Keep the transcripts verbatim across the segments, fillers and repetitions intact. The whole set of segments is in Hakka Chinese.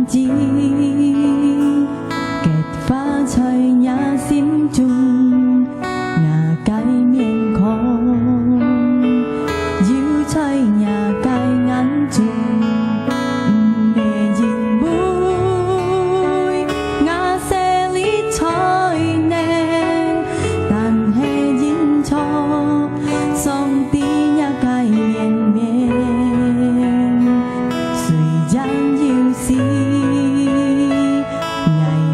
結花在若心中，若个面孔，又在若个眼中，毋係因為𠊎細粒才能，但係因著 上帝若个憐憫，雖然有時𠊎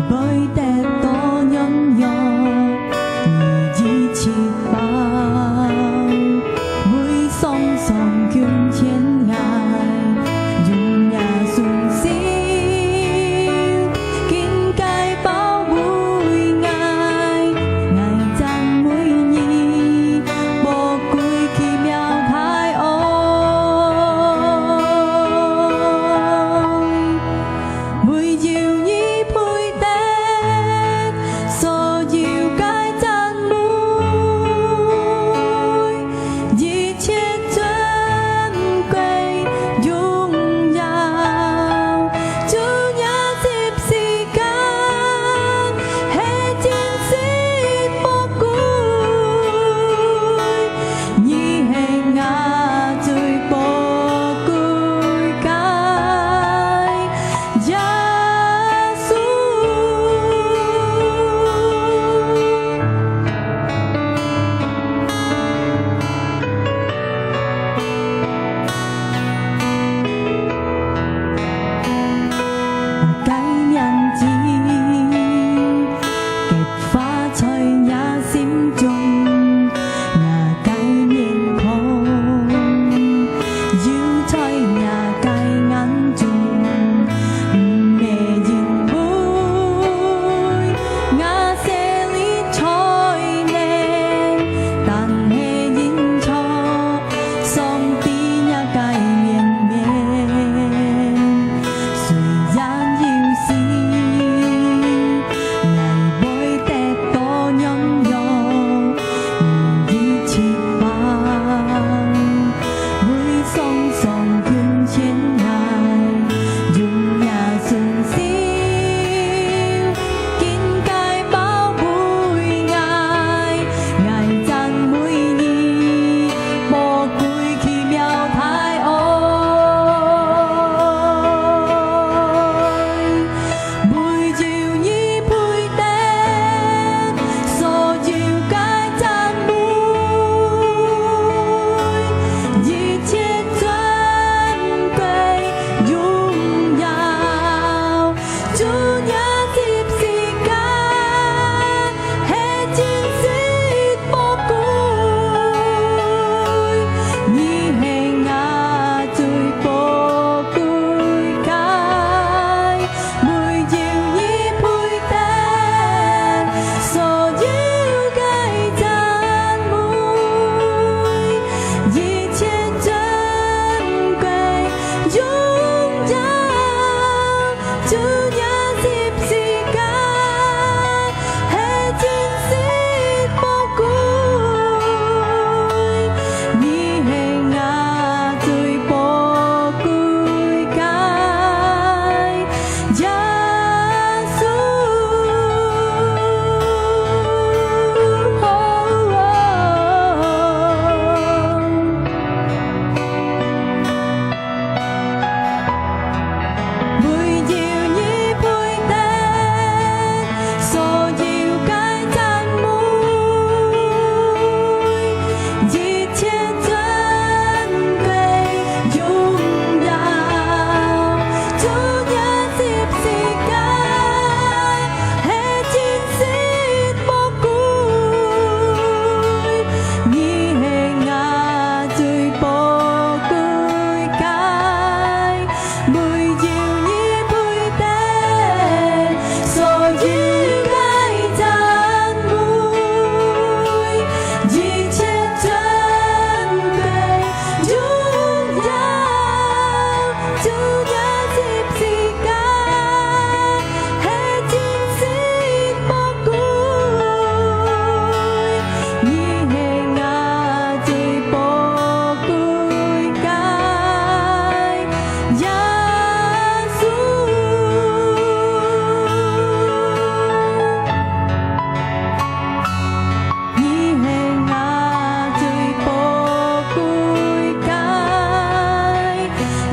會得到軟弱，你一直保衛，常常緊緊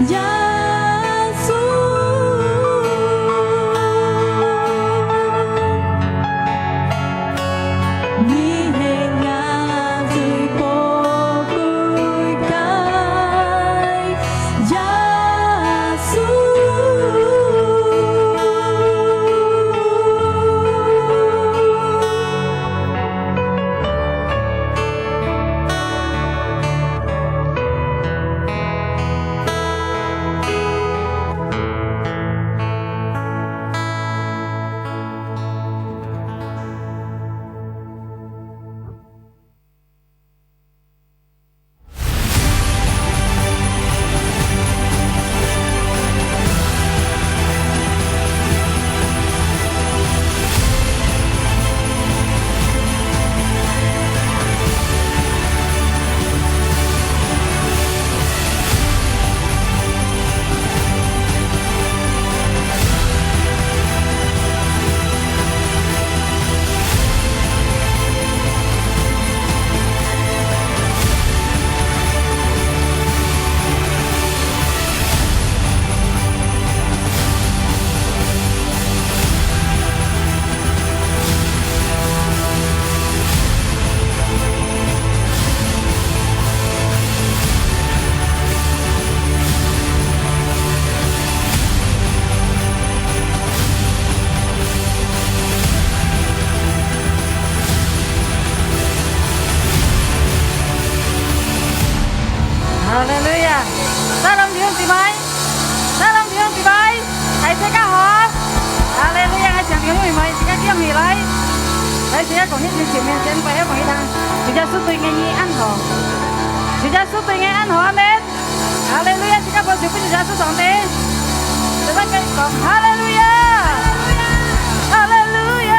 耶穌，你係𠊎最寶貴个耶穌。 哈利路亞！Shalom弟兄姊妹，Shalom弟兄姊妹，大家好！哈利路亞！𠊎請弟兄姊妹自家企起來，來自家講一句前面先，不要講一趟。主耶穌對𠊎你恁好，主耶穌對𠊎恁好，阿門。哈利路亞！自家拍手分主耶穌上帝，自家講哈利路亞！哈利路亞！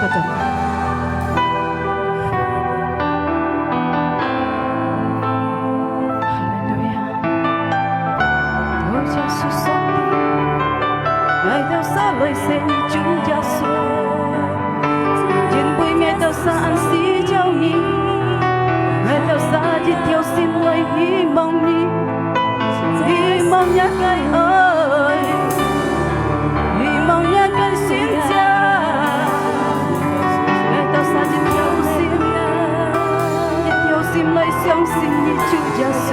哈利路亞！多謝主上帝，𠊎兜儕來謝你主耶穌，因為𠊎兜儕恁需要你，𠊎兜儕一條心來希望你。 希望若个愛，希望若个神蹟。𠊎兜儕一條心，一條心來相信你，主耶穌。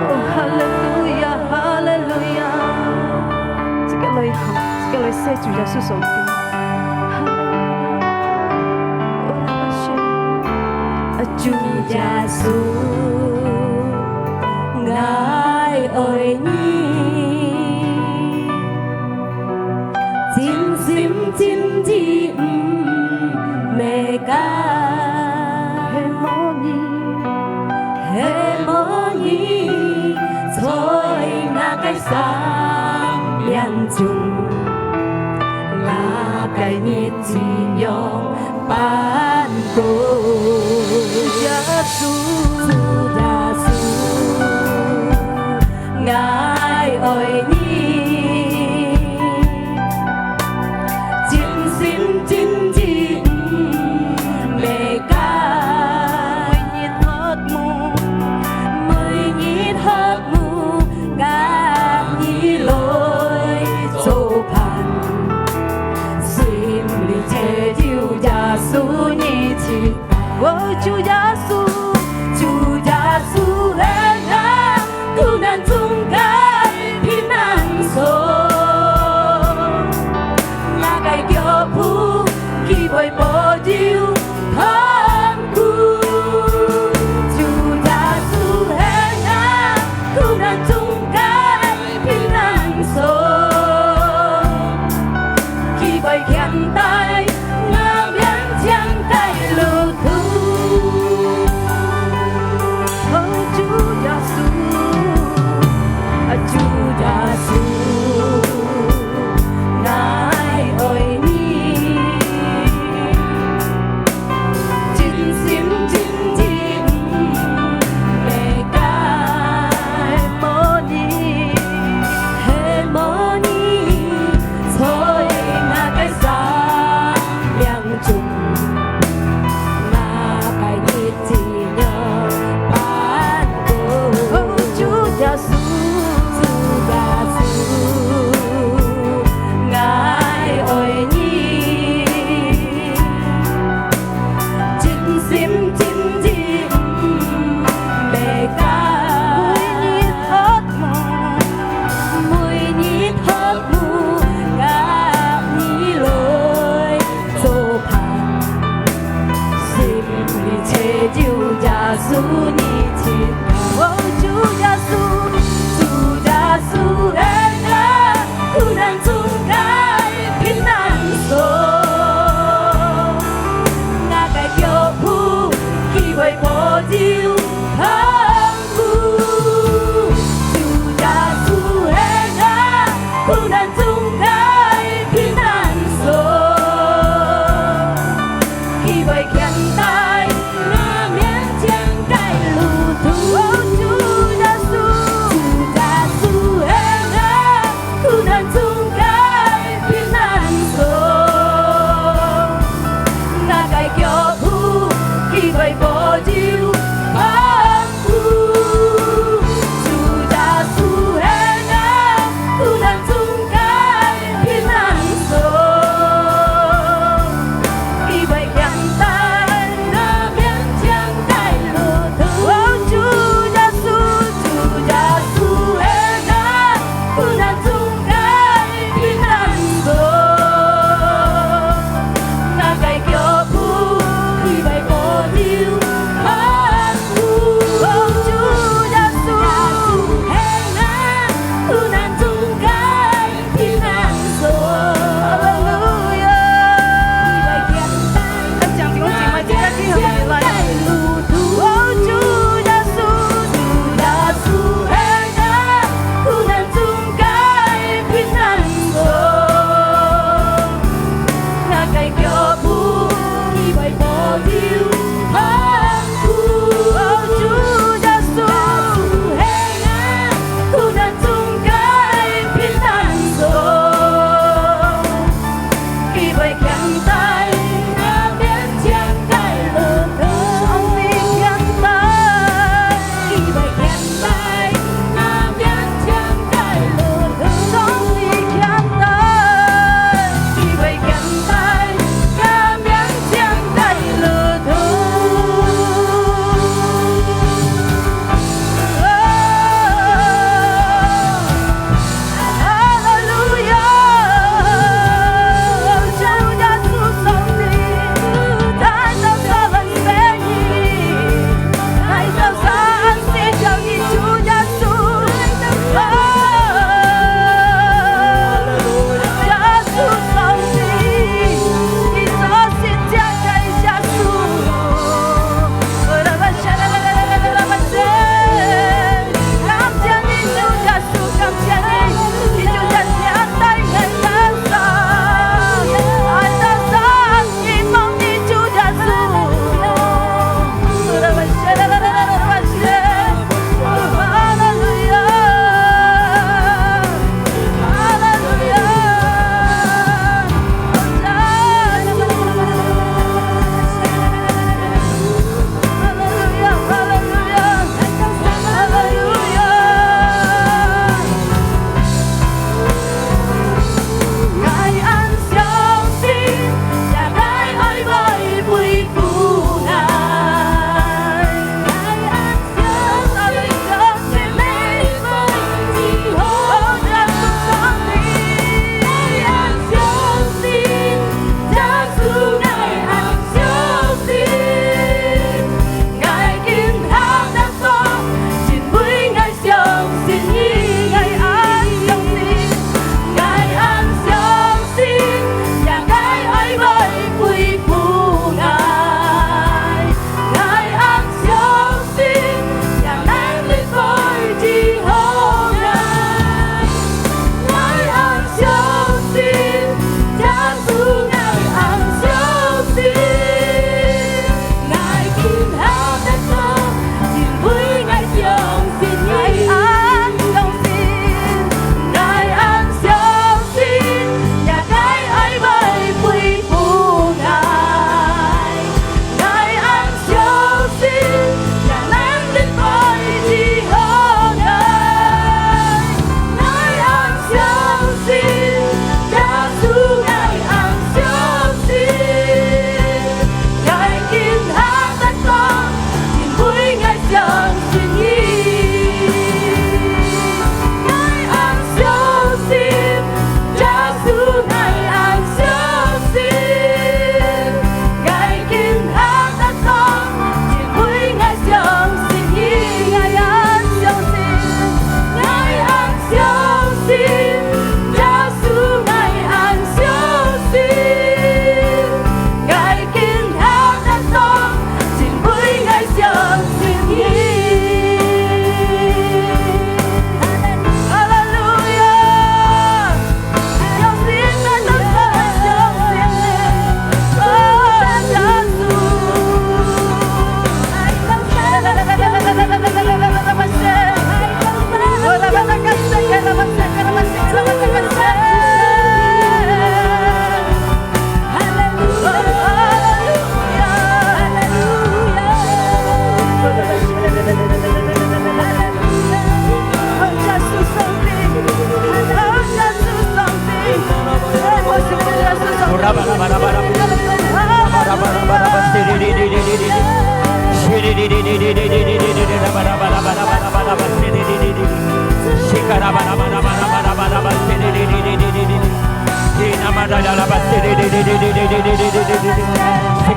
哦，哈利路亞，哈利路亞！自家來喊，自家來謝主耶穌上帝。哈利路亞！哦，主耶穌。 𠊎愛你，盡心盡意毋會假。係無你，係無你，在𠊎个生命中，𠊎个日子仰般過？主耶穌，主耶穌，𠊎愛你，盡心盡意毋會假。每日渴慕，每日渴慕，佮你來做伴，心裡只有耶穌你自 哦，主耶穌，主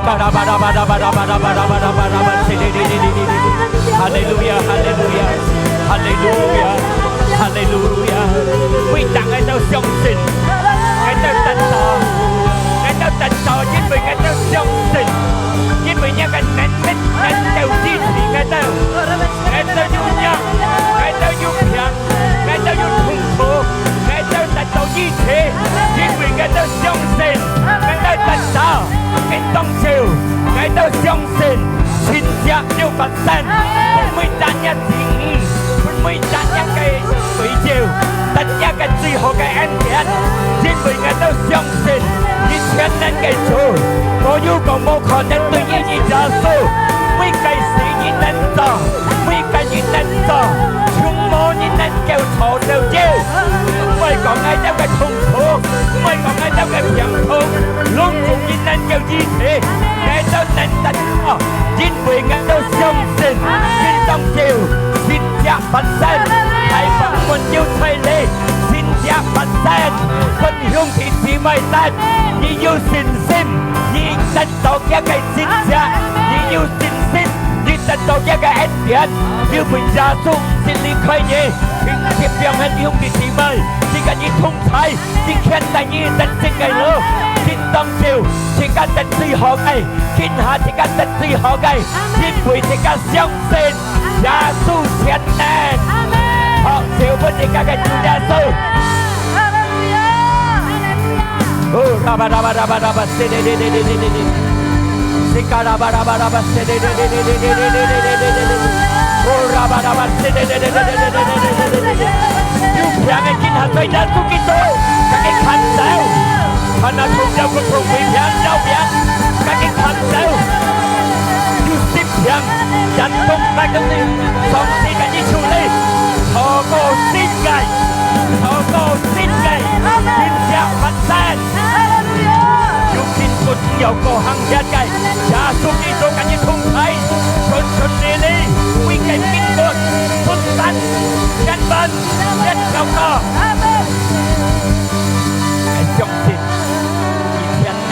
哈利路亞，哈利路亞，哈利路亞，哈利路亞！每當𠊎兜相信，𠊎兜得到，𠊎兜得到，因為𠊎兜相信，因為若个能力能夠支持𠊎兜，𠊎兜有弱，𠊎兜有病，𠊎兜有痛苦，𠊎兜得到醫治，因為𠊎兜相信，𠊎兜得到，今當晝，𠊎兜相信，神蹟要發生，分每隻若子女，分每隻若个會友，得若个最好个恩典，因為𠊎兜相信，你全能个主，無有講無可能對於你耶穌，每个事你能做，每个你能做，從無你能夠做到有。毋會講𠊎兜个痛苦，毋會講𠊎兜个病痛，攏總你能夠醫治，𠊎兜能得到，因為𠊎兜相信，今當晝神蹟發生，大風沒有吹來，神蹟發生，分兄弟姊妹知，你有信心，你得到這个神蹟，你有信心，你得到這个恩典，因為耶穌毋識離開你，定時常行兄弟姊妹，佢跟你同在。 佢牽帶你得勝个路，今當晝，自家得最好个，今下自家得最好个，因為自家相信耶穌全能。好，就分自家个主耶穌。哦，啦吧啦吧啦吧啦吧，是的的的的的的的。 有病个今下在耶穌基督，自家看走。看啊，痛了个痛，胃病、腰病，自家看走。有疾病，人工那个上帝跟你處理，透過信个，透過信个，神蹟發生。有病痛，有各行各业个， 耶穌基督跟你同在，順順利利，每个病痛、負擔、眼泪，一条道。阿门。𠊎相信，你天天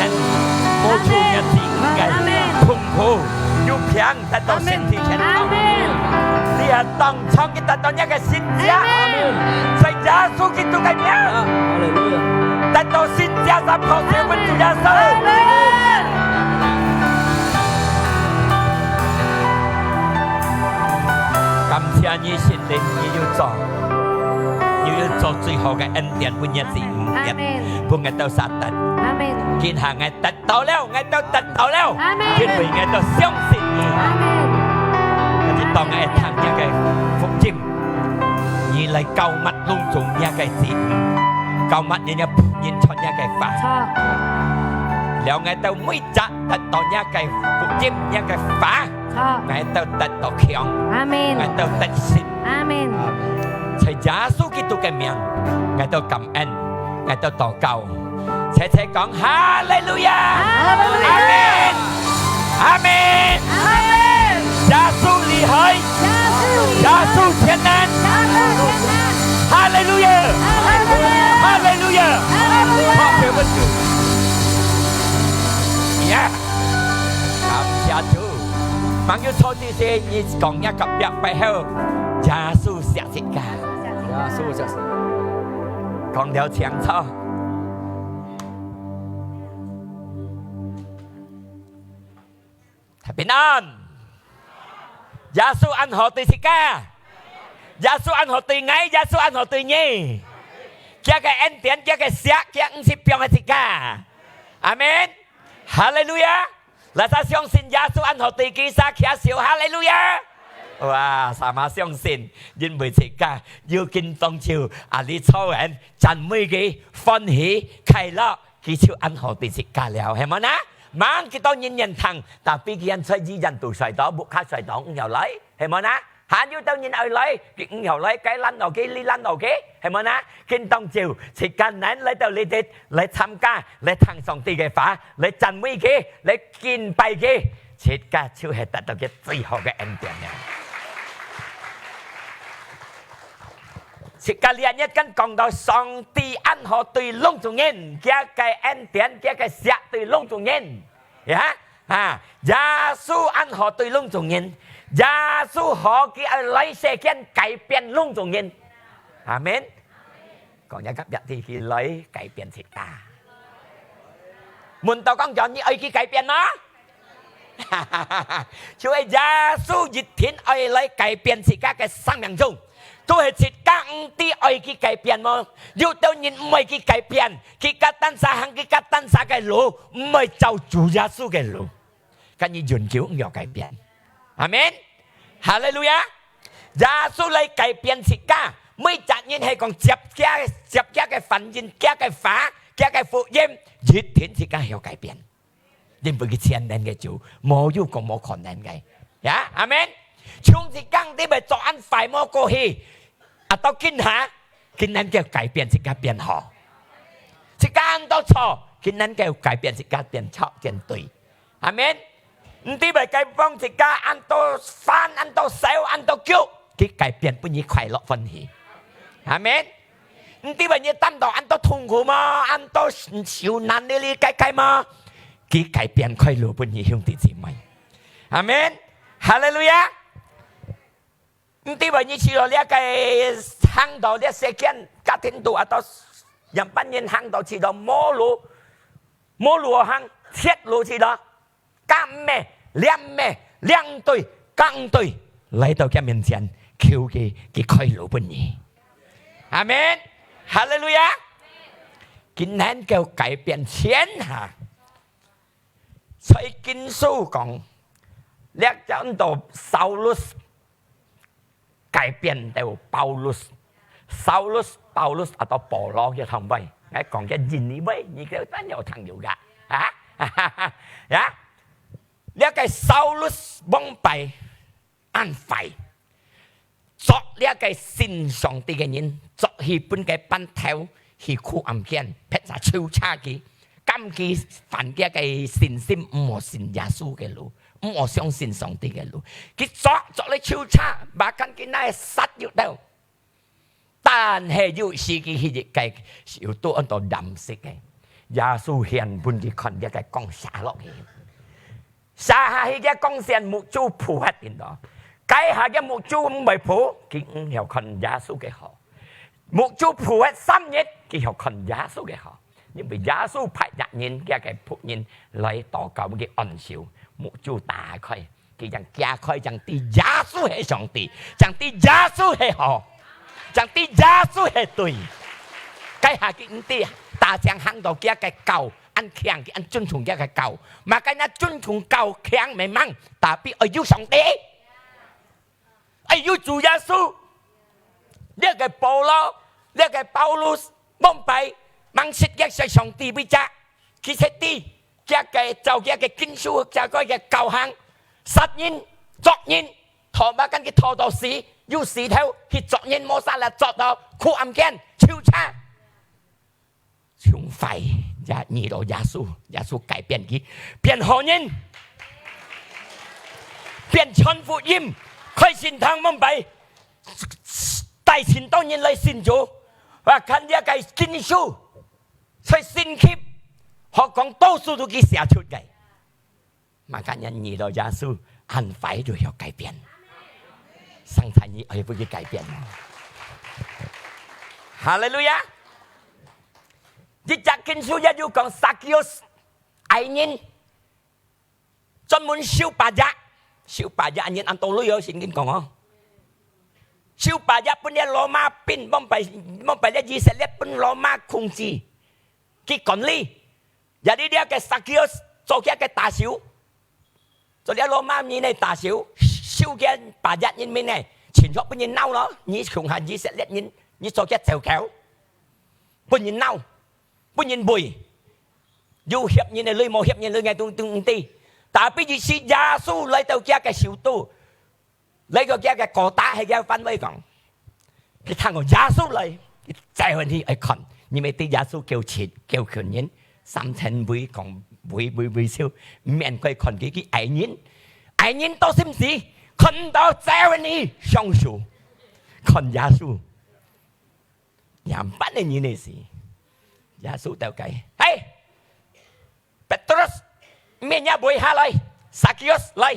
无求若子女个，阿门。痛苦、有病得到身体健康。阿门。你也当场去得到若个神蹟。阿门。在耶稣基督个名。哈利路亚。 得到神蹟个保守分主耶稣。感谢你，圣灵，你有做，你有做最好个恩典分若子女，阿门。分𠊎兜相得。阿门。今下𠊎得到了，𠊎兜得到了，阿门。因为𠊎兜相信你。阿门。今当𠊎听若个福音， 你來膏抹攏總若个子女，膏抹你个僕人傳若个話。著。了，𠊎兜每隻得到若个福音，若个話，著。𠊎兜得到強，阿門。𠊎兜得勝，阿門。在耶穌基督个名，𠊎兜感恩，𠊎兜祷告。 齊齊講哈利路亞！哈利路亞！阿門！阿門！阿門！耶穌厲害！耶穌厲害！耶穌全能！耶穌全能！哈利路亞！哈利路亞！哈利路亞！哈利路亞！好，請問主。呀，感謝主。吂有坐之前，你講若隔壁背後，耶穌惜自家。耶穌惜自家。講了請坐。 大平安。耶穌恁好對自家，耶穌恁好對𠊎，耶穌恁好對你。佢个恩典，佢个惜，佢毋識放忒自家。阿門。哈利路亞。哪儕相信耶穌恁好對佢，儕擎手，哈利路亞。哇，sama相信，因為自家有今當晝，啊，你坐穩，讚美佢，歡喜，快樂。 佢就恁好對自家了，係無呢？吂幾多人願聽，tapi佢恁在醫院肚睡到，屋下睡到，毋曉來，係無呢？還有兜人愛來，佢毋曉來，該攔到佢，你攔到佢，係無呢？今當晝，自家能來到這地，來參加，來聽上帝个話，來讚美佢，來敬拜佢，自家就係得到佢最好个恩典了。 自家這日間講到上帝恁好對攏總人，佢个恩典，佢个惜對攏總人。呀，啊，耶穌恁好對攏總人，耶穌好佢愛來世間改變攏總人。阿門。講一下隔壁，佢來改變自家。問到講，你愛佢改變嗎？就係耶穌一定愛來改變自家个生命中，都係自家毋知愛佢改變無？有兜人毋愛佢改變，佢个單儕行佢个單儕个路，毋愛照主耶穌个路，該你永久毋曉改變。阿門。哈利路亞！耶穌來改變自家，每隻人係講接佢，接佢个反應，佢个話，佢个福音，一定自家曉改變。 因為佢全能个主，無有講無可能个。呀，阿門。從自家毋知會做恁壞無過去，啊，到今下，佢能夠改變自家變好。自家恁多錯，佢能夠改變自家變錯變對。阿門。毋知會改變自家恁多煩、恁多愁、恁多憂，佢改變分你快樂歡喜。阿門。毋知會你擔到恁多痛苦無？恁多受難哩哩該該無？ 佢改變開路分你兄弟姊妹。阿門。哈利路亞！毋知會你去到這个行到這世間，家庭肚啊，到樣般人行到去到無路，無路行，絕路去到，敢咩，兩咩，兩對，剛對，來到佢面前，求佢，佢開路分你。阿門。哈利路亞！佢能夠改變天下。 所以經書講，這叫做掃羅改變到保羅，掃羅、保羅啊，到保羅个同位，𠊎講个印尼話，你个朋友聽有个啊？呀，這个掃羅往擺恁壞， 作這个信上帝个人，作去分个班頭去苦暗間，別儕抽查佢，監佢犯佢个信心，毋好信耶穌个路，毋好相信上帝个路。佢作，作了抽查，bahkan佢哪會殺有兜。但係有時佢去个時候，都安到藍色个，耶穌顯分佢看這个光射落去。 射下去个光線，目珠浮核定咯。該下个目珠毋會浮，佢毋曉看耶穌个好。目珠浮核三日，佢曉看耶穌个好。因為耶穌派一人，佢个僕人來禱告，佢按手，目珠打開，佢正揭開，正知耶穌係上帝，正知耶穌係好，正知耶穌係對。該下佢毋知，打正行到佢个教， 恁強，佢恁尊重佢个教。Makanya尊重教強memang，tapi愛有上帝，愛有主耶穌。這个保羅，這个保羅，往擺，吂識佢係上帝位者，佢識知，佢个照佢个經書，佢个教行，殺人、作人，拖，bahkan佢拖到死，有時頭去作人，無salah作到苦暗間，抽查。 從壞也遇到耶穌，耶穌改變佢，變好人，變傳福音，開聖堂門牌，帶盡多人來信主。啊，看這个經書，在信息，學講多數都佢寫出个。 Makanya你到耶穌，恁快就曉改變。上帝，你愛分佢改變。哈利路亞！一隻經書也有講，撒基歐矮人，專門收把仔，收把仔人恁多鐳哦，聖經講哦。收把仔分這羅馬兵，往擺，往擺這以色列分羅馬控制，佢管理。 也係這个撒基歐做佢个打手，做這羅馬人个打手，收佢把仔人民呢，盡做分人惱咯。你共下以色列人，你做佢走狗，分人惱，分人背，有血人个鐳，無血人鐳，𠊎都，都毋知。Tapi一時耶穌來到佢个首都， 來到佢个kota，係佢番話講，佢聽到耶穌來，佢走上去愛看，因為知耶穌救出，救群人，三千位講圍，圍，圍笑，毋免過看佢，佢矮人，矮人到心死，看毋到，走上去雙手，看耶穌。樣般个人个事，耶穌就講：「嘿，Petrus，面也會下來，撒基奧斯來。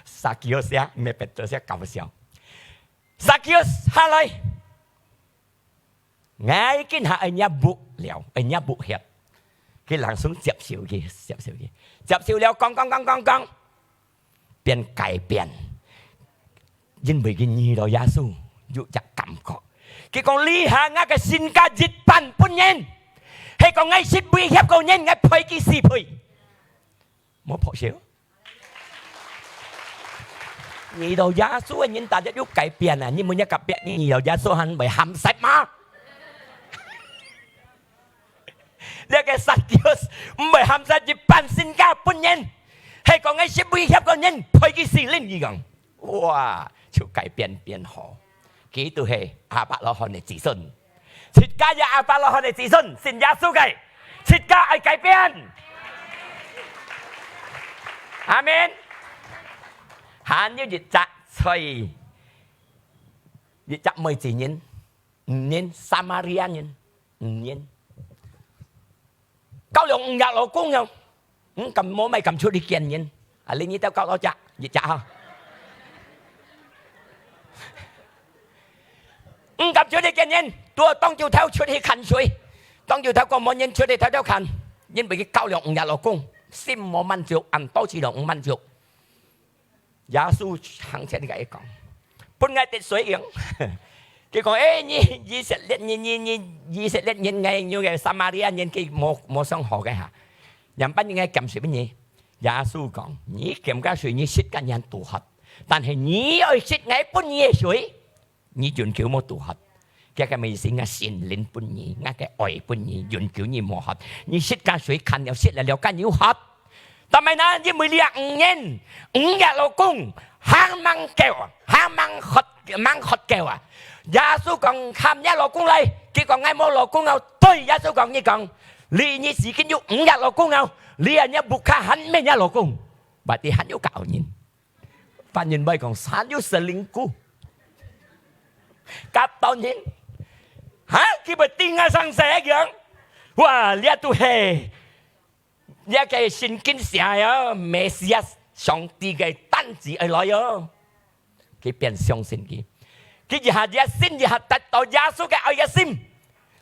撒基奧斯啊，毋係Petrus啊，搞笑。撒基奧斯下來，𠊎今下愛若屋了，愛若屋歇。佢langsung接受佢，接受佢，接受了，講講講講講，變改變。因為佢遇到耶穌，有隻感覺。佢講：「這下𠊎个身家一半分人，係講𠊎識威脅个人，𠊎賠佢四倍。」無破笑。遇到耶穌个人，大家有改變啊！你問一隔壁，你遇到耶穌還會喊殺嗎？這个撒基奧斯毋會喊殺，一半身家分人，係講个識威脅个人，賠佢四輪，佢講，哇，就改變變好。佢都係亞伯拉罕个子孫，自家也亞伯拉罕个子孫，信耶穌个，自家愛改變。阿門。還有一隻，所以一隻妹子人，女人，撒瑪利亞人，女人。 交了五隻老公了，毋敢，無麼敢出去見人。啊，你，你兜交多隻？一隻哈。毋敢出去見人，拄好當晝頭出去看水，當晝頭講無人出去偷偷看，因為佢交了五隻老公，心無滿足，恁多次了毋滿足。 耶穌行前甲佢講，分𠊎滴水用。佢講：「誒，你以色列人，你，你以色列人，𠊎有个撒瑪利亞人，佢無，無相好个哈。仰般人𠊎撿水分你？」耶穌講：「你撿个水，你食个人肚渴，但係你愛食𠊎分你个水， 你永久無肚渴。」這个意思，𠊎聖靈分你，𠊎个愛分你，永久你無渴。你食个水，看了食了了，該有渴。但係呢，因為這五人，五隻老公，還吂夠啊，還吂渴，吂渴夠啊。耶穌講：「喊若老公來。」佢講：「𠊎無老公啊。」對耶穌講：「你講，你，你已經有五隻老公啊，你啊，若屋下還無若老公，berarti還有个後人。」 番人會講，「還有selingkuh。」甲當人，哈，佢會頂啊上世樣。哇，這都係，這个聖經寫啊，Mesias，上帝个單子愛來哦。佢變相信佢，佢一下熱心，一下得到耶穌个愛个心。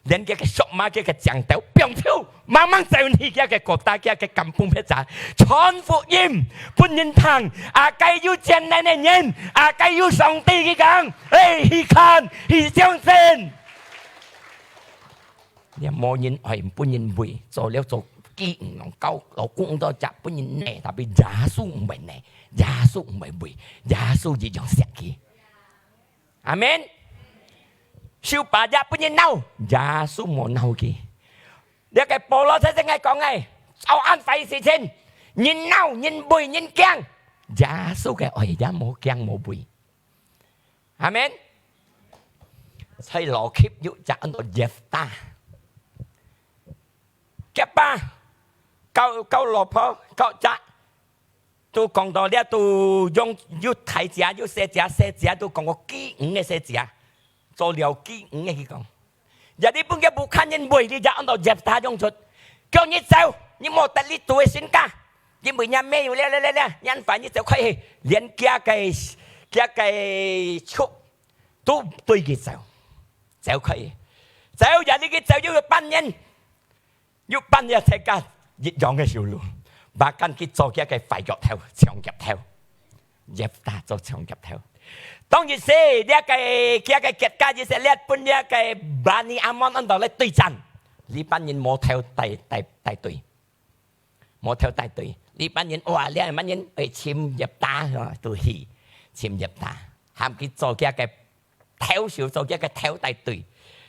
連佢个屬馬，佢个正斗，放手，猛猛走去佢个國家，佢个kampung別儕，傳福音，分人聽。啊，該有錢人个人，啊，該有上帝，佢講，誒，去看，去相信。你無人愛，分人喂，做了做妓女，交老公多隻，分人罵，tapi耶穌毋會罵，耶穌毋會喂，耶穌一樣惜佢。 阿門。手巴掌分人惱，耶穌無惱佢。這个保羅在這个講个，做恁壞事情，人惱，人畏，人驚，耶穌个愛也無驚無畏。阿門。在羅克有隻安到Jefta，佢爸交，交老婆，交隻 都講到這都用，有大隻，有細隻，細隻都講過寄魚个細隻，做了寄魚个佢講。這日本个屋下人為你，這安到Jefta用出，叫你走，你莫得你肚个身家，因為若妹有了了了了，你恁快你走開去，連佢个，佢个畜都對佢走，走開去，走這日佢走又有半年。 又辦了自家一樣个收入，bahkan佢做佢个壞腳頭、長腳頭，Jefta做長腳頭。當時這个，佢个國家以色列分這个Bani Ammon安到來對戰，這班人無頭帶，帶，帶隊，無頭帶隊，這班人，哇，這班人愛尋Jefta，啊，都去尋Jefta，喊佢做佢个 頭手做佢个頭帶隊，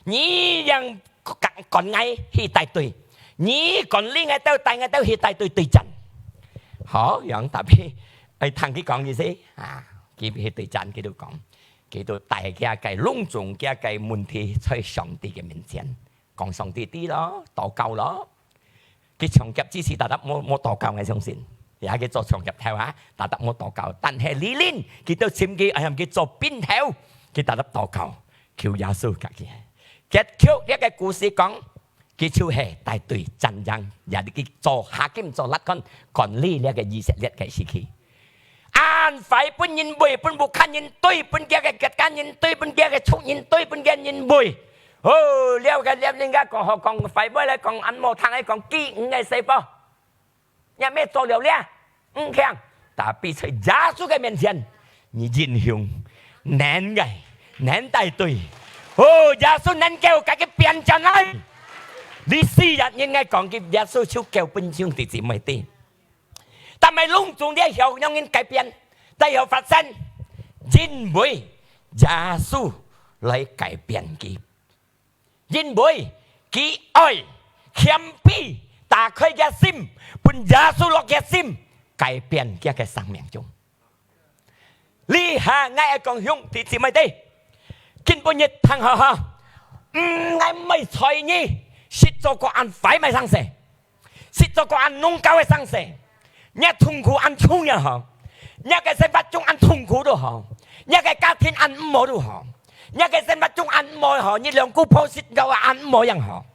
你讓趕，趕𠊎去帶隊，你管理𠊎兜，帶𠊎兜去帶隊對戰。好，讓tapi愛聽佢講意思啊，佢去對戰，佢都講，佢都帶佢个攏總佢个問題在上帝个面前，講上帝知咯，禱告咯。 佢長腳之時，tetap無，無禱告，𠊎相信。也佢做長腳頭啊，tetap無禱告。但係這輪，佢都尋佢，哎呀，佢做兵頭，佢tetap禱告，求耶穌甲佢。結局這个故事講，佢就係帶隊戰爭，也佢做哈金做拉康管理這个以色列个時期。恁壞分人背，分屋下人追，分厥个國家人追，分厥个族人追，分厥人背。哦，了个了，人家講好講壞話來講，恁無聽个講，記五个細胞。 也毋係做了了，毋強。Tapi在耶穌个面前，你英雄，能个，能帶隊。哦，耶穌能夠甲佢變轉來。你死人應該講佢耶穌就夠分兄弟姊妹知。但係攏總這後仰人改變，這後發生，因為耶穌來改變佢。 因為佢愛謙卑，打開厥心，分耶穌落厥心，改變厥个生命中。這下𠊎愛講兄弟姊妹知，今晡日聽好好，毋，𠊎毋愛睬你，識做个恁壞个生事。 識做个恁弄搞个生事，若痛苦恁重也好，若个生活中恁痛苦都好，若个家庭恁毋好都好，若个生活中恁毋好也好，你兩公婆識到恁毋好也好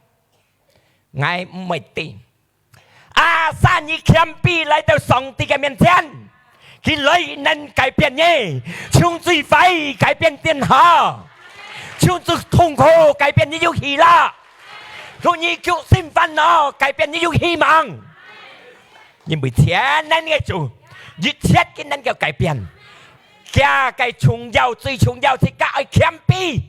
，𠊎毋會知。Asal你謙卑來到上帝个面前， 佢來能改變你，從最壞改變變好，從最痛苦改變你有喜樂，從你極心煩惱改變你有希望。因為全能个主，一切佢能夠改變。厥个重要，最重要，自家愛謙卑，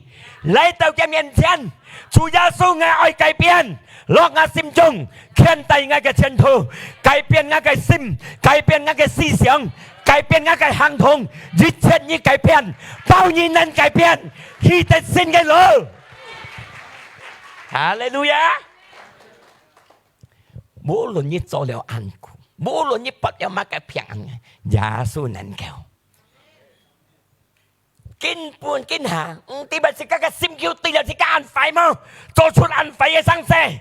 來到厥面前，主耶穌，𠊎愛改變。 落𠊎心中，牽帶𠊎个前途，改變𠊎个心，改變𠊎个思想，改變𠊎个行動，一切你改變，包你能改變，去得勝个路。哈利路亞！無論你做了恁苦，無論你發了麼个病，耶穌能夠。 今晡今下，毋知自家个心臼對了自家恁壞無？做出恁壞个生事，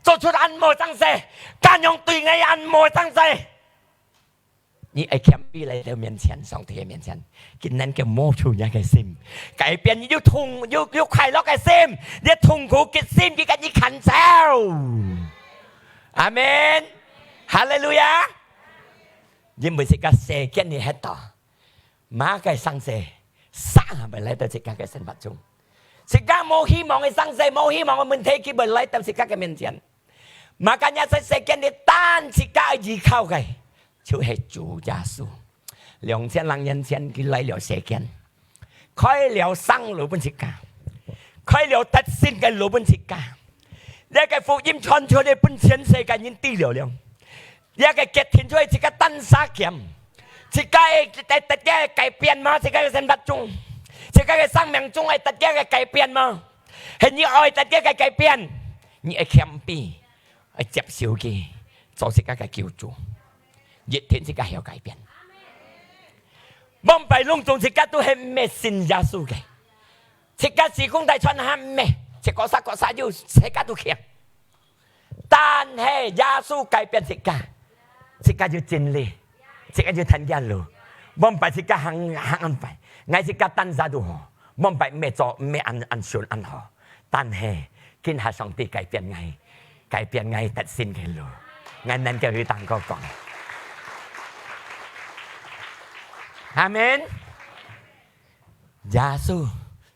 做出恁無生事，家娘對𠊎恁無生事。你愛謙卑來到面前，上帝个面前，佢能夠摸出你个心，改變你有痛，有，有快樂个心，你痛苦个心，佢甲你牽走。阿門。哈利路亞。因為自家世間你歇到， 麼个生事，啥也會來到自家个生活中。自家無希望个生事，無希望个問題，佢會來到自家个面前。Makanya在世間裡，單自家依靠个，就係主耶穌。兩千零年前，佢來了世間，開了生路分自家，開了得勝个路分自家。這个福音傳出來，分全世界人知了了。 這个決定就係自家單儕撿，自家會得，得，得改變嗎？自家个生活中，自家个生命中會得這个改變嗎？係你愛得這个改變，你愛謙卑，愛接受佢，做自家个救主，一定自家會有改變。往擺攏總自家都係毋係信耶穌个，自家時空大全還毋係，自家各儕各儕有，自家都強。 但係耶穌改變自家，自家有真理，自家有聽見路，往擺自家行，行恁快，𠊎自家單儕都好，往擺毋係做，毋係恁，恁順恁好，但係今下上帝改變𠊎，改變𠊎得勝个路，𠊎能夠去同佢講。阿門。耶穌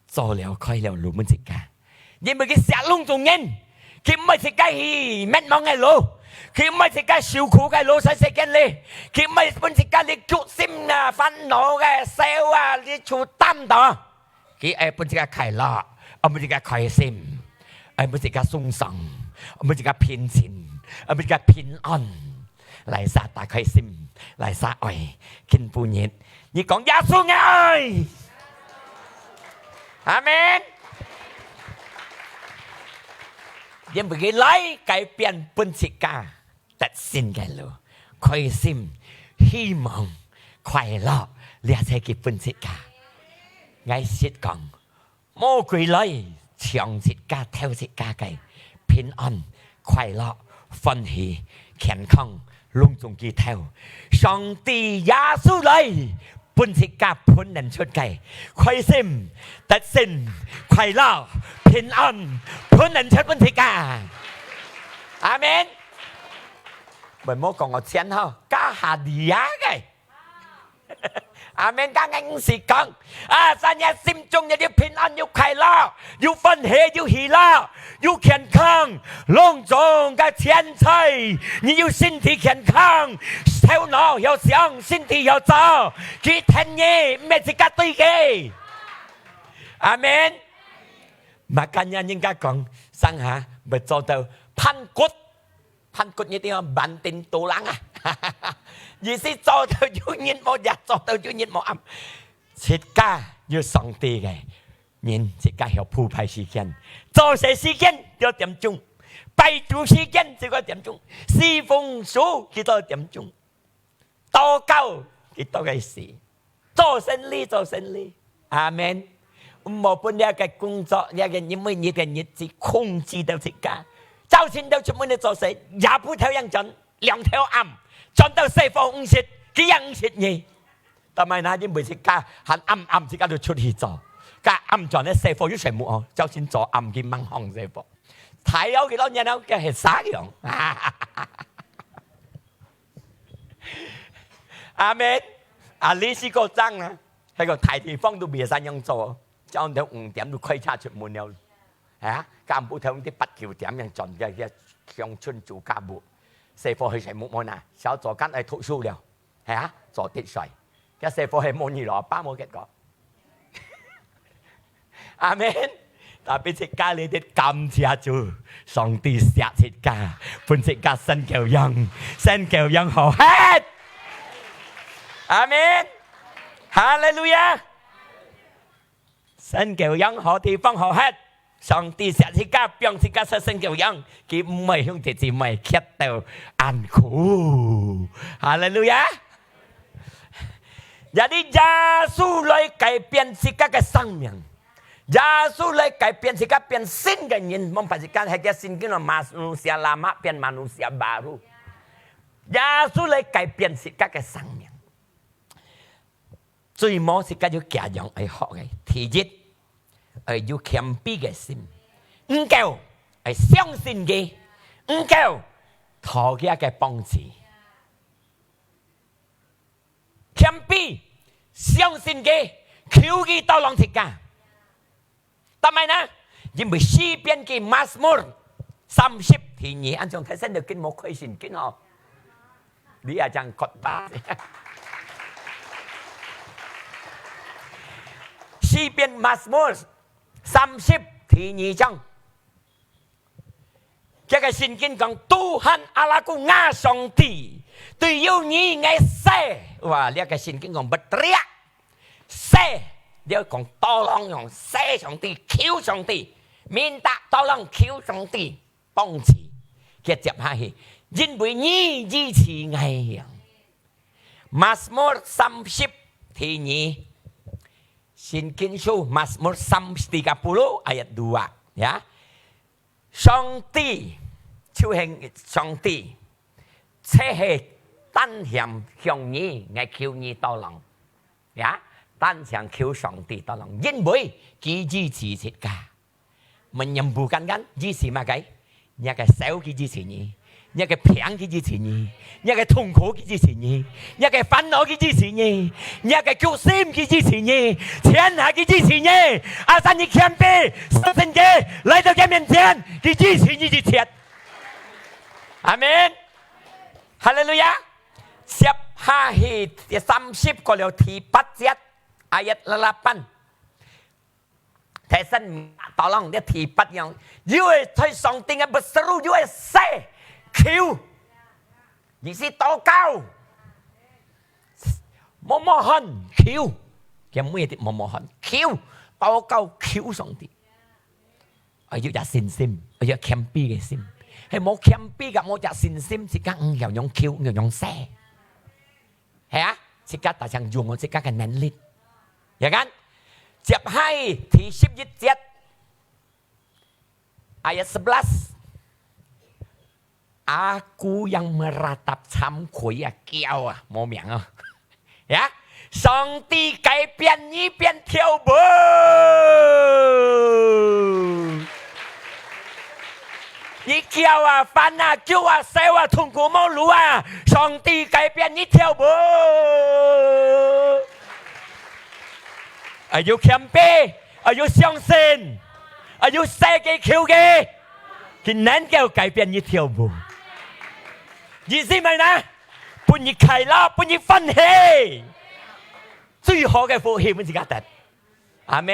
做了，開了路分自家。 因為佢惜攏總人，佢毋愛自家去滅亡个路，佢毋愛自家受苦个路在世間裡，佢毋愛分自家你苦心啊、煩惱个、愁啊，你就擔當。佢愛分自家快樂，愛分自家開心，愛分自家鬆爽，愛分自家平靜，愛分自家平安。 來儕打開心，來儕愛，今晡日，你講耶穌𠊎愛。阿門。因為佢來改變分自家得勝个路，開心、希望、快樂，這就係佢分自家。𠊎識講， 魔鬼來搶自家、偷自家个平安、快樂、歡喜、健康，攏總佢偷。上帝耶穌來，分自家噴能出个開心、得勝、快樂、平安，噴能出分自家。阿門。毋好講𠊎錢吼，加下利啊个。阿門，剛剛毋係講，啊，咱个心中有平安，有快樂，有歡喜，有喜樂，有健康，攏總个錢財，你有身體健康，頭腦曉想，身體曉做，佢疼你，毋係自家對个。阿門。Makanya人家講，上下要做到盤骨，盤骨一定要板凳多人啊。意思做到有日無夜，做到有日無暗。自家有上帝个人，自家曉鋪排時間，做事時間幾多點鐘，拜主時間幾多點鐘，侍奉主幾多點鐘。 禱告，佢禱告个事，做生理，做生理。阿門。毋好分這个工作，這个每日个日子控制到自家。朝晨到出門去做事，夜晡頭樣轉，兩頭暗，轉到細伙毋識，佢也毋識你。但係那因為自家還暗暗，自家就出去做，該暗轉个細伙有睡目哦，朝晨做暗去忙行細伙，大了幾多年了，佢係啥樣？ 阿門。啊，你試過爭啊？該个大地方都袂使樣做，朝頭五點就開車出門了。啊，今晡頭你八九點樣轉个，个鄉村住家屋，細伙去睡目無啊？小早間愛讀書了，係啊，早啲睡。該細伙係無你老爸無結果。 阿門。Tapi自家裡底感謝主，上帝惜自家，分自家身夠用，身夠用好忒。阿門。哈利路亞。身夠用好地方好忒，上帝惜自家，放自家出身夠用，佢毋會兄弟姊妹缺到恁苦。哈利路亞。 Jadi耶穌來改變自家个生命，耶穌來改變自家變新个人，望把自家係个聖經咯，manusia lama變manusia baru。耶穌來改變自家个生命。最無自家有幾樣愛學个，第一，愛有謙卑个心，毋夠愛相信佢，毋夠討佢个幫助。 謙卑，相信佢，求佢tolong自家。但係呢，因為詩篇个Mazmur三十第二，恁樣大聲就緊無開聖經哦。你也正khotbah。詩篇Mazmur三十第二章。 這个聖經講，Tuhan Allahku，吾上帝，對有你𠊎誓。哇，這个聖經講berteriak，誓，你愛講tolong用誓上帝，求上帝，minta tolong求上帝幫助。佢接下去，因為你醫治𠊎樣。Mazmur三十第二，聖經書Mazmur三tiga puluh ayat dua，ya。 上帝，就係上帝，就係單向向你，𠊎求你tolong，ya，單向求上帝tolong，因為佢醫治自家。Menyembuhkan kan，醫治麼个？若个手佢醫治你， 若个病佢醫治你，若个痛苦佢醫治你，若个煩惱佢醫治你，若个決心佢醫治你，天下佢醫治你。Asal你謙卑，相信佢，來到佢面前，佢醫治你一切。阿門。哈利路亞。接下去第三十過了第八節，ayat delapan。 Thesen tolong dia第八樣，又係在上帝个berseru，又係誓，求，意思禱告，memohon，求，佢每日memohon，求，禱告，求上帝。愛有隻信心，愛有謙卑个心，係無謙卑个，無隻信心，自家毋曉樣求，毋曉樣誓。 係啊，自家大聲用自家个能力。Ya kan？接下去第十一節，ayat sebelas。Aku yang meratap，慚愧啊，驕啊，無名啊。Ya，上帝改變你變跳舞。你噭啊、煩啊、噭啊、愁啊、痛苦無路啊，上帝改變一條路。愛有謙卑，愛有相信，愛有世界求个，佢能夠改變一條路。意思明呢？分你快樂，分你歡喜，最好个福氣分自家得。阿門。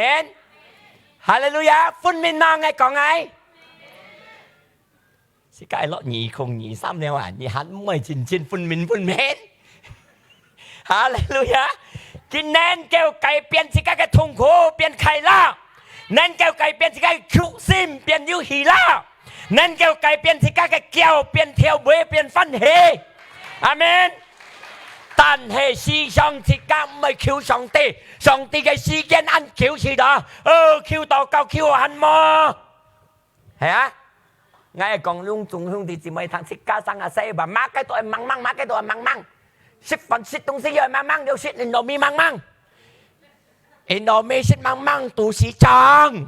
哈利路亞！分明嘛，𠊎講𠊎。自家落二空二三了啊，你還毋會真正分明分明？哈利路亞！佢能夠改變自家个痛苦變快樂，能夠改變自家个苦心變有喜樂，能夠改變自家个噭變跳舞變歡喜。阿門。但係時常自家毋愛求上帝，上帝个時間恁久時到，哦，求禱告求還無。係啊，𠊎講攏總兄弟姊妹聽，自家生啊細吧，麼个都愛茫茫，麼个都愛茫茫，食飯食東西又愛茫茫，又食Indomie茫茫，Indomie食茫茫，肚屎脹，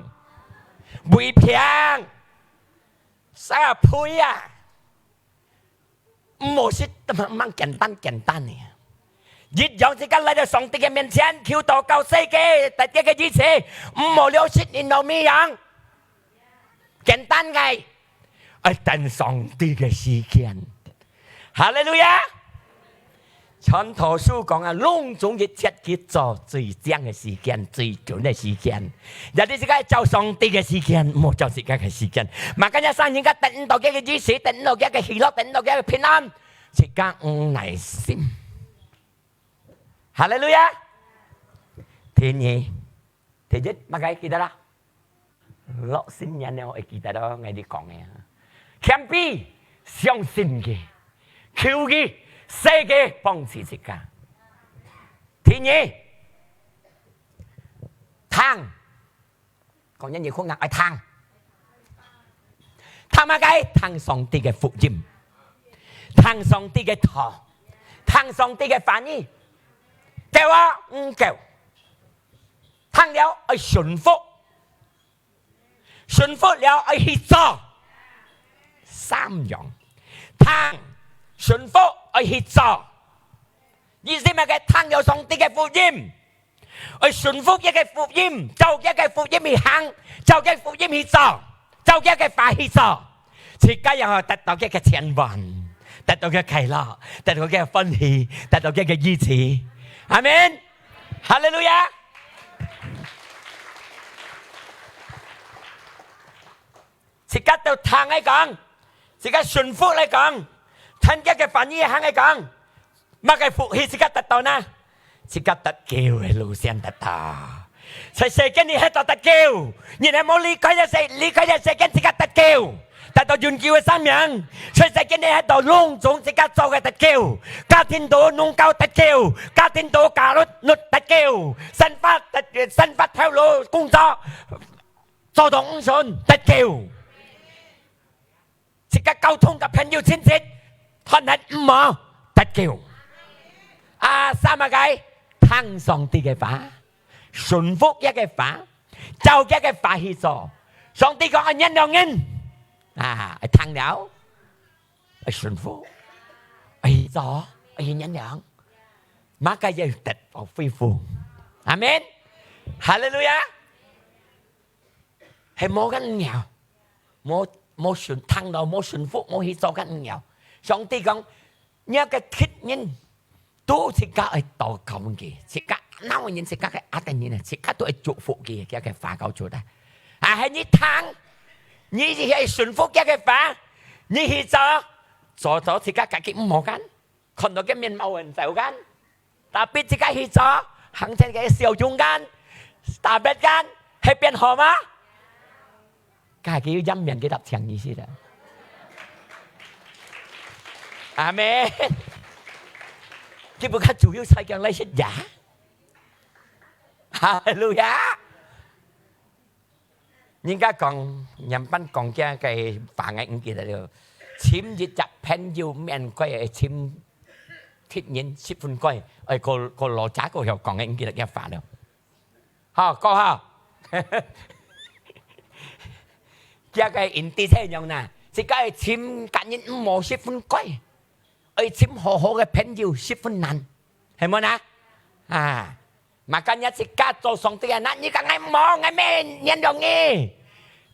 胃病，生啊肥啊。 毋好食，茫茫簡單簡單个。一樣自家來到上帝个面前，求禱告世界，大家个意思，毋好了食Indomie樣，簡單个，愛等上帝个時間。哈利路亞！傳道書講啊，攏總一切佢做最靚个時間，最準个時間。 也你自家照上帝个時間，毋好照自家个時間。Makanya生人家等到佢个意思，等到佢个喜樂，等到佢个平安，自家有耐心。哈利路亞！第二，第一，麼个記得啦？落新年了，會記得咯，𠊎你講个啊。謙卑，相信佢，求佢，世界幫助自家。第二，聽。 講人有困難愛聽。聽麼个？聽上帝个福音，聽上帝个道，聽上帝个話語。夠啊，毋夠。聽了愛順服，順服了愛去做。三樣，聽、順服、愛去做。意思麼个？聽了上帝个福音， 愛順服佢个福音，照佢个福音去行，照佢个福音去做，照佢个話去做，自家也好得到佢个千萬，得到佢个快樂，得到佢个歡喜，得到佢个醫治。阿門。哈利路亞。自家都聽佢講，自家順服佢講，聽佢个話語行佢講， 麼个福氣自家得到呢？自家得救个路線得到。在世間你歇到得救，你係無離開這世，離開這世間自家得救，得到永久个生命。在世間你歇到攏總自家做个得救，家庭都農教得救，家庭都教律律得救，生活得生活頭路工作做到毋順得救。 自家溝通个朋友親戚，斷然毋好得救。啊，三个，聽上帝个話，順服佢个話，照佢个話去做。上帝講愛原諒人，啊，愛聽了，愛順服，愛去做，愛去原諒，麼个也得到恢復。阿門。哈利路亞。 係無恁樣，無，無順，聽到無順服，無去做恁樣。上帝講，若个敵人，都自家愛禱告佢，自家鬧人，自家个壓等人啊，自家都愛祝福佢，佢个話講出來。啊，係你聽，你係順服佢个話，你去做，做到自家家己毋好幹，看到佢面貌很糟幹。 Tapi自家去做，行前个小勇敢，打別敢，係變好嗎？家己有陰面个答請意思啦。阿門。佢不看主有才講來食呀。哈利路亞。 人家講，原本講這个話，𠊎毋記得了。尋一隻朋友，免怪尋敵人十分怪，哎，個，個老家個曉講，𠊎毋記得這話了。好，講好。這个印地菜樣啦，自家愛尋个人毋好十分該，愛尋好好个朋友十分難，係無呢？啊，makanya自家做上帝个，nah，你講𠊎毋好，𠊎毋會原諒你。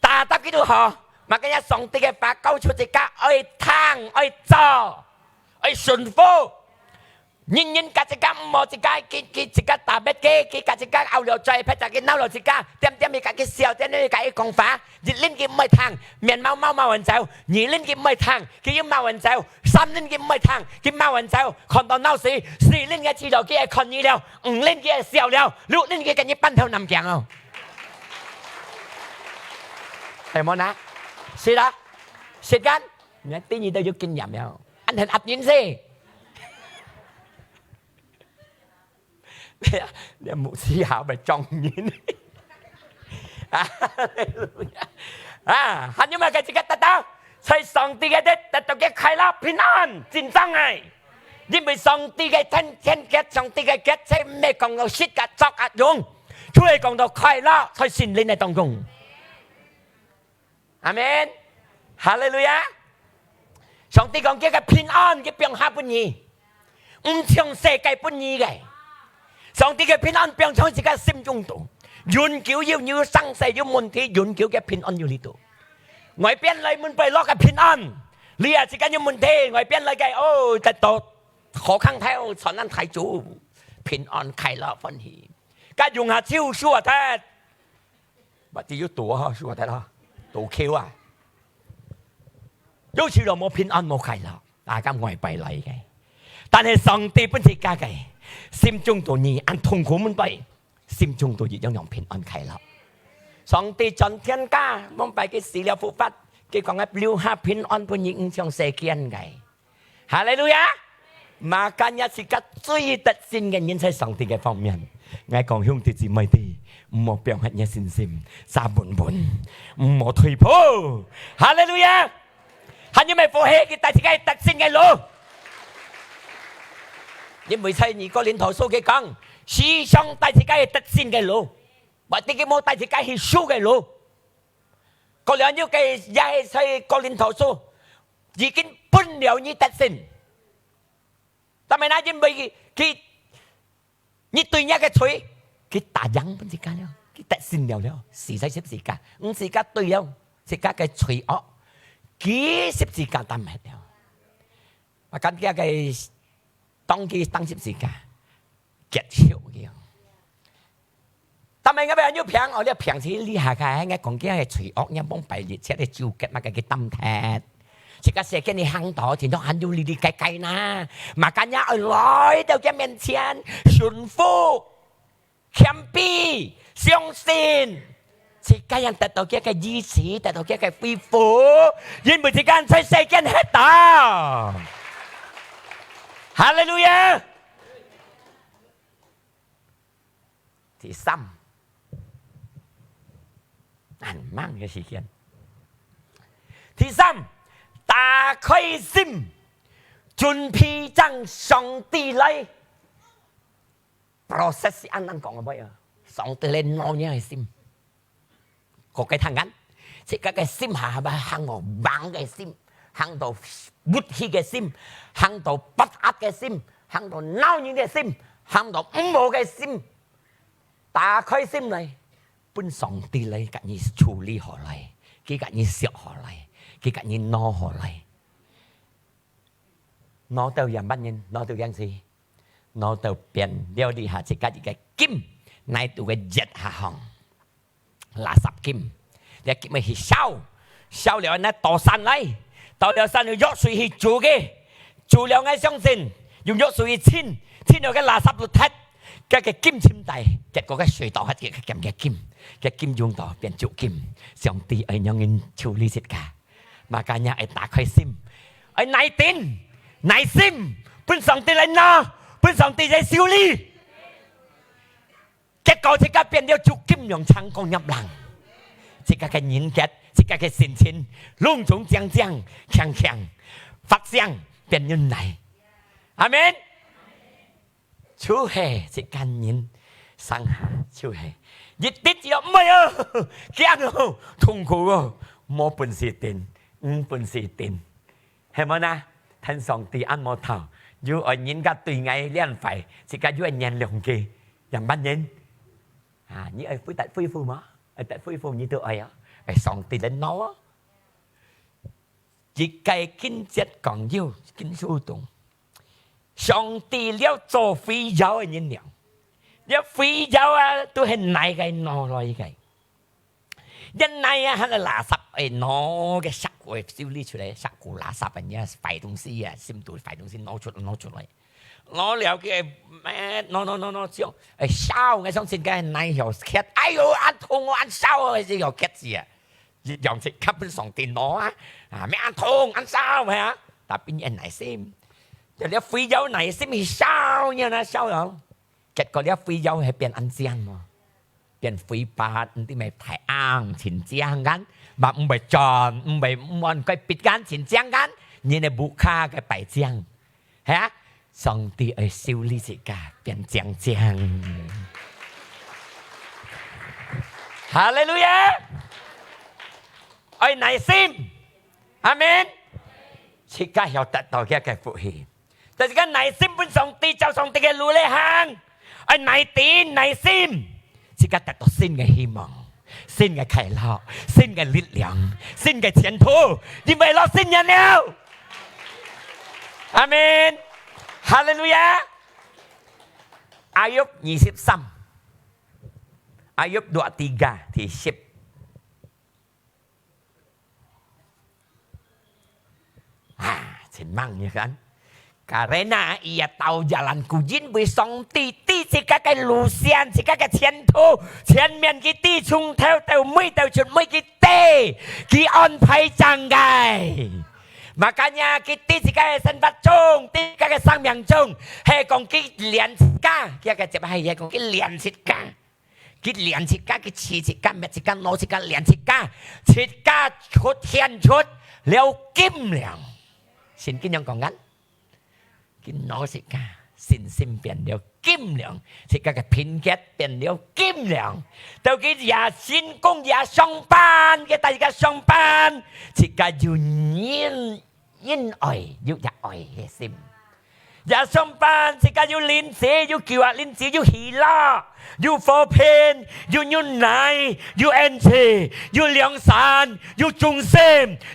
Tetap gitu好，makanya上帝个話教出自家愛聽、愛做、愛順服。 人人甲自家毋好，自家佢，佢自家打別个，佢甲自家拗了嘴，別隻佢鬧了自家，點點佢甲佢笑，點點佢甲佢講話，一輪佢毋會聽，面毛毛罵人走，二輪佢毋會聽，佢又罵人走，三輪佢毋會聽，佢罵人走，看到鬧死，四輪佢知道佢會看你了，五輪佢會笑了，六輪佢甲你半頭南京哦。係無呢？是啦，是干，你看第二都有經驗了，恁很壓人死。 你，你牧師下會撞人。哈利路亞！啊，還有麼个自家得到？在上帝个得，得到个快樂、平安，真正个。因為上帝个天，天國，上帝个國，就毋係講到食个、著个、用，就係講到快樂，在心靈个當中。 阿門。哈利路亞！上帝講，佢个平安，佢放下分你，毋像世界分你个。上帝个平安放在自家心中肚，永久有，有生死，有問題，永久个平安有裡肚。外邊來門背落个平安，你啊，自家有問題，外邊來个，哦，得到好康頭，傳人大主，平安、快樂、歡喜。甲用下手，手啊，得 Berarti有堵啊，手啊，得啦，堵Q啊。有時候無平安、無快樂，啊，甲外背來个。但係上帝分自家个，心中肚你恁痛苦門背，心中肚一樣樣平安快樂。上帝轉天家，門背佢死了復活，佢講个留下平安分你，毋像世間个。 哈利路亞！Makanya自家最得勝个人在上帝个方面。𠊎講兄弟姊妹弟，毋好放下你个信心，揸穩穩，毋好退步。哈利路亞！還有麼个福氣，佢帶自家得勝个路？因為在二哥林多書佢講，時常帶自家得勝个路，或者佢無帶自家去輸个路。過了又个也係在哥林多書， 已經分了你得勝。但係呢，因為佢，佢，你對你个罪，佢打贏分自家了，佢得勝了了，死在十字架，毋自家對了，自家个罪惡，佢十字架擔忒了。啊，感覺个 當佢當十字架，結束了。但係𠊎愛有病，哦，你病死你下个，𠊎講佢个罪惡，你望擺日，切个酒結麼个佢擔忒。自家世間你行到，天天還有你你該該那，makanya愛來到佢面前，順服、謙卑、相信，自家人得到佢个醫治，得到佢个恢復，因為自家人在世間歇到。哈利路亞！ 第三，恁猛个時間。第三，打開心，準備正上帝來。Proses係恁樣講个，上帝來摸你个心。 過个聽間，自家个心下，行到橫个心，行到鬱氣个心，行到不安个心，行到惱人个心，行到毋好个心，打開心來，分上帝來甲你處理好來，佢甲你惜好來，佢甲你拿好來。拿到樣般人，拿到樣式，拿到變了這下自家一个金，泥肚个挖下項。 垃圾金。這金愛去燒，燒了呢倒山來，倒了山用藥水去煮个，煮了𠊎相信，用藥水去清，清了个垃圾都忒，該个金清帶，結果个水倒忒个金个金，个金用到變足金。上帝愛仰人處理自家，makanya愛打開心，愛耐等，耐心，分上帝來拿，分上帝來修理。 結果自家變了就金融成功入冷。自家个人格，自家个心情，攏總靚靚、強強，發生變原來。阿門。就係自家人生下就係，一滴就毋會哦，驚哦，痛苦哦，無本事頂，毋本事定，係無呢？聽上帝恁無透，又愛人家對𠊎恁壞，自家又愛原諒佢，仰般呢？啊，你愛回答恢復無？愛得恢復，你都愛啊！愛上帝來惱啊！一個經節講有，經書中，上帝了做肥料个人了，了肥料啊，都係泥个攞來个。 這泥啊，還係垃圾，愛拿个石牯修理出來，石牯垃圾啊，你啊，壞東西啊，深度壞東西拿出，拿出來。拿了个，誒，拿，拿，拿，拿，將，誒，燒，𠊎相信該泥曉結，哎喲，恁痛哦，恁燒哦，係曉結子啊。一樣係吸分上帝拿啊，啊，咩恁痛，恁燒，係啊，tapi你愛耐心。就了肥料耐心去燒，你啊，燒了。 結果這肥料係變恁靚無？變肥白，毋知咩太硬，真靚kan？嘛毋會轉，毋會毋會改變kan，真靚kan？人个屋下个擺靚，係啊？上帝愛修理自家，變靚靚。哈利路亞！愛耐心，阿門。自家曉得到這个福氣。 但係个耐心分上帝，照上帝个路來行，愛耐定、耐心，自家得到新个希望、新个快樂、新个力量、新个前途，因為落新年了。阿門。哈利路亞。Ayub二十三，Ayub dua tiga，第十。 啊，真猛，你看。Karena ia tahu jalanku，因為上帝知自家个路線，自家个前途，前面佢知，從頭到尾到出尾佢知，佢安排正个。Makanya佢知自家个生活中，知自家个生命中，係講佢練自家，佢个接下係講佢練自家。 佢練自家，佢試自家，搣自家，攞自家，練自家，自家出現出了金糧。聖經仰講kan？佢拿自家，信心變了金糧，自家个品格變了金糧。到佢也成功，也上班，佢帶自家上班，自家有人 因愛，有也愛个心。也上班，自家有零食，有叫啊零食，有喜樂，有和平，有牛奶，有energy，有良善，有忠心，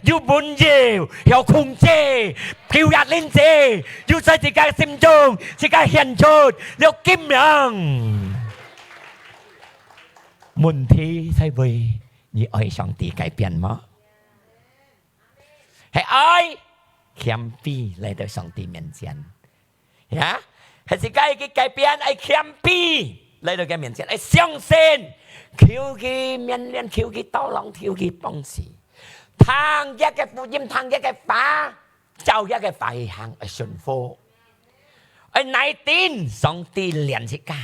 有溫柔，有控制，叫啊零食，有在自家心中，自家顯出了金糧。問題在於，你愛上帝改變嗎？ 係愛謙卑來到上帝面前。Ya，係自家个改變，愛謙卑來到佢面前，愛相信，求佢面前，求佢tolong，求佢幫助。聽佢个福音，聽佢个話，照佢个話去行，愛順服。愛耐等，上帝練自家。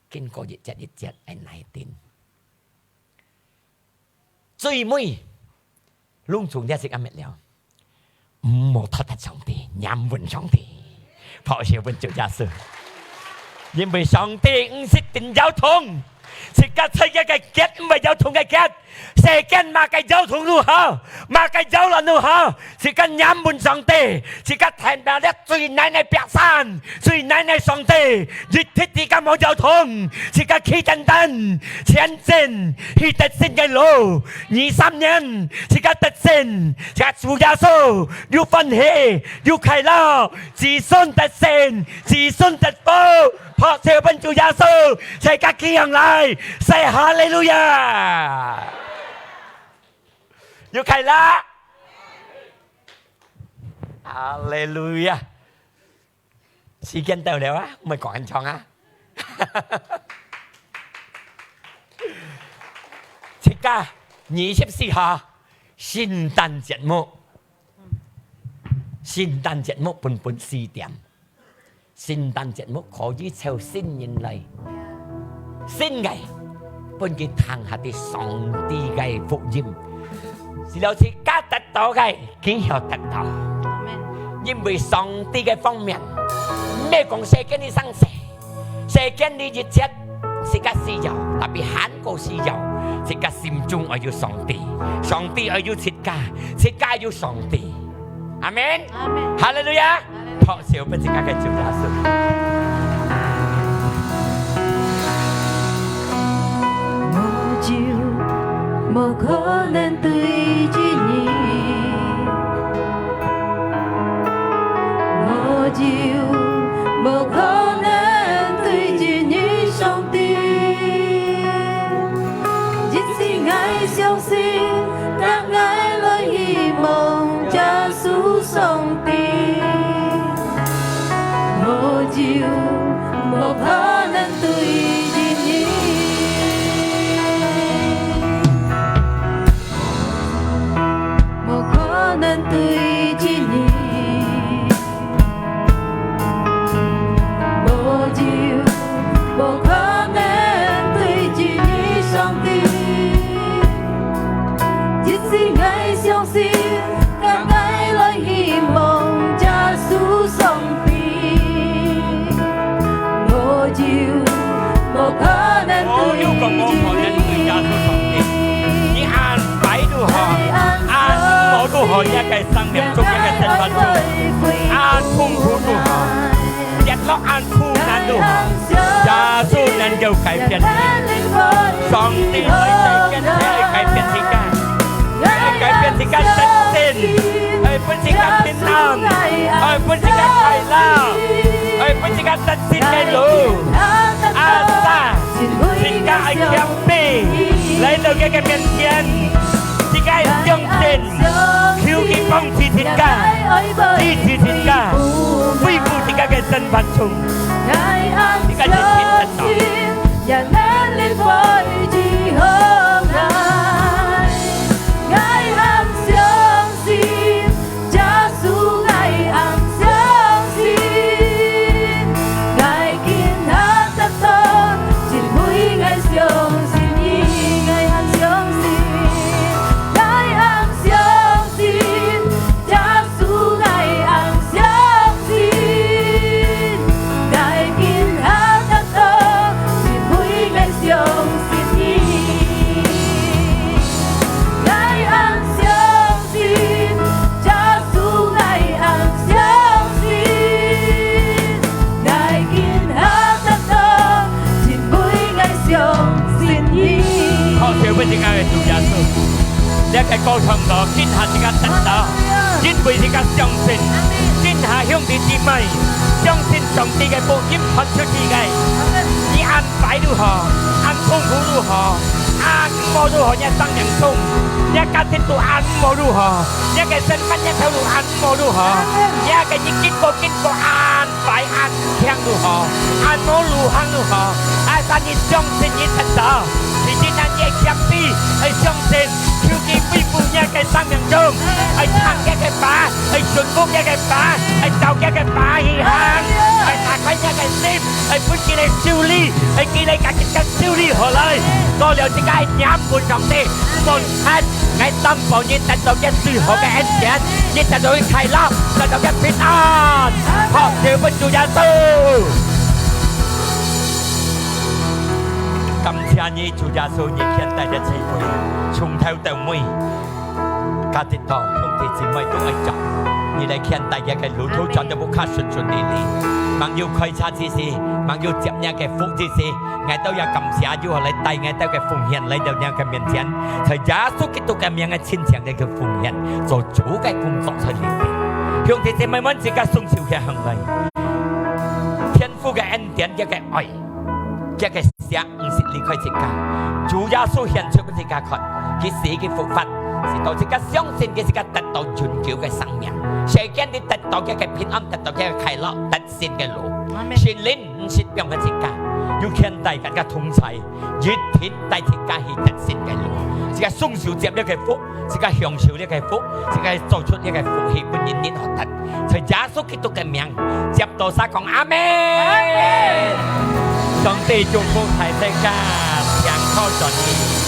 經過一節一節，愛耐等。 最尾，攏總這係恁樣了。毋好脫忒上帝，黏穩上帝，拍手分主耶穌。因為上帝毋識定搖動，自家在佢个結毋會搖動个結，世間麼个搖動都好，麼个搖亂都好，自家黏穩上帝，自家聽到這最難个壁山， 最難个上帝，一直自家無搖動，自家企定定，前進，去得勝个路。二三年，自家得勝，自家主耶穌，有歡喜，有快樂，子孫得勝，子孫得福，拍手分主耶穌，自家企起來，say哈利路亞！有快樂！哈利路亞！ 時間到了啊，毋會講恁長啊。自家二十四號，聖誕節目，聖誕節目本本四點，聖誕節目可以招新人來。 信个，分佢聽下啲上帝个福音。只有自家得到个，佢曉得到。因為上帝个方面，毋係講世間个生事，世間个一切，自家需要，tapi還過需要，自家心中愛有上帝，上帝愛有自家，自家愛有上帝。阿門。阿門。哈利路亞。哈利路亞。拍手分自家个主耶穌。 哦，有講無可能對耶穌上帝。你恁擺都好，恁無都好，你个生命中个生活中，恁痛苦都好，跌落恁苦難都好，耶穌能夠改變你。上帝愛改變，愛改變自家。 愛改變自家得勝，愛分自家平安，愛分自家快樂，愛分自家得勝个路。啊，自家愛謙卑，來到佢个面前，自家愛相信，求佢幫助自家，支持自家，恢復自家个生活中，自家一定得到。 好，全部自家个主耶穌，這个歌唱到，今下自家得到，因為自家相信，今下兄弟姊妹相信上帝个福音發出去个，你恁擺都好，恁痛苦都好，恁無都好，你生命中，你家庭都恁無都好，你个生活你頭路恁無都好，你个日子過經過恁 擺恁強都好，恁無路行都好，啊，但你相信你得到，你今日你愛謙卑，愛相信，求佢恢復你个生命中，愛聽佢个話，愛順服佢个話，愛照佢个話去行，愛打開你个心，愛分佢來修理，愛佢來甲自家修理好來，到了自家愛念分上帝，分 𠊎擔保你得到个最好个恩典，你得到个快樂，得到个平安。好，就分主耶穌。感謝你，主耶穌，你牽帶个聚會，從頭到尾，甲得到兄弟姊妹都愛做。你來牽帶个路途轉到屋下順順利利，吂有開車之時，吂有接你个福之時， 𠊎兜也感謝，又好來帶𠊎兜个奉獻來到你个面前，在耶穌基督个名个親像个个奉獻，做主个工作在裡面。兄弟姊妹們，自家雙手合起來。天父个恩典，佢个愛，佢个惜，毋識離開自家。主耶穌顯出分自家看，佢死，佢復活，使到自家相信，佢自家得到永久个生命。世間你得到佢个平安，得到佢个快樂，得勝个路。阿們。聖靈 毋識放下自家，有牽帶自家同在，一定帶自家去得勝个路。自家雙手接這个福，自家享受這个福，自家做出這个福氣分人人學得。在耶穌基督个名，接到儕講阿們。阿們。上帝祝福大自家，健康順利。